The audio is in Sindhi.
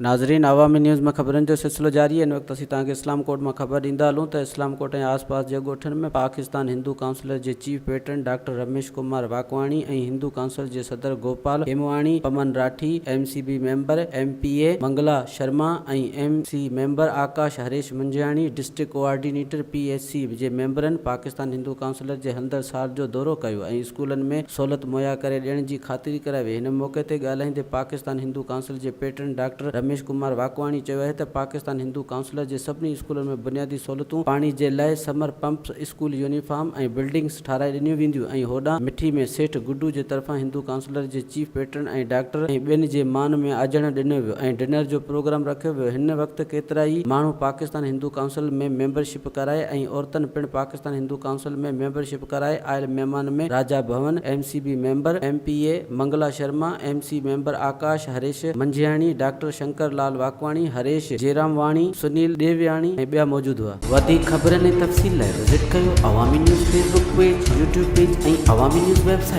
ناظرين عوامي نيوز ۾ خبرن جو سلسلو جاري آهي ان وقت اسين توهان کي اسلام ڪوٽ مان خبر ڏيندا هلون ته اسلام ڪوٽ ۽ آس پاس جي ڳوٺن ۾ پاڪستان هندو ڪائونسلر جي chief patron doctor Ramesh Kumar Wakwani ۽ Hindu council جي صدر Gopal Hemwani Paman Rathi M C B member M P A Mangla Sharma ۽ M C member Akash Harish Manjhiyani district coordinator P H C جي ميمبرن پاڪستان هندو ڪائونسلر جي هلندڙ سال جو دورو ڪيو ۽ اسڪولن ۾ سهولت مهيا ڪري ڏيڻ جي خاطري ڪرائي وئي هن موقعي تي ڳالهائيندي پاڪستان هندو ڪائونسل جي پيٽرن ڊاڪٽر رميش ڪمار واڪواڻي چيو آهي ته پاڪستان هندو ڪائونسلر جي سڀني اسڪولن ۾ بنيادي سهولتون، پاڻي جي لاء sump pumps, school uniform ۽ buildings ٺاهرائي ڏنيون وينديون ۽ هوڏانهن مٺي ۾ سيٺ گڊو جي طرفان هندو ڪائونسلر جي چيف پيٽرن ۽ ڊاڪٽر ۽ ٻين جي مان ۾ آجياڻو ڏنو ويو ۽ ڊنر جو پروگرام رکيو ويو هن وقت ڪيترائي ماڻهو پاڪستان هندو ڪائونسل ۾ ميمبرشپ ڪرائي ۽ عورتن پڻ پاڪستان هندو ڪائونسل ۾ ميمبرشپ ڪرائي آيل مهمان ۾ Raja Bhawan, M C B member, M P A, Mangla Sharma, M C member Akash Harish Manjhiyani, doctor Shankar Lal Wakwani, Harish Jairamwani, Sunil Devyani ۽ ٻيا موجود هئا. وڌيڪ خبرن ۽ تفصيل لاء وزٽ ڪيو Awami news Facebook page, YouTube page ۽ Awami news website.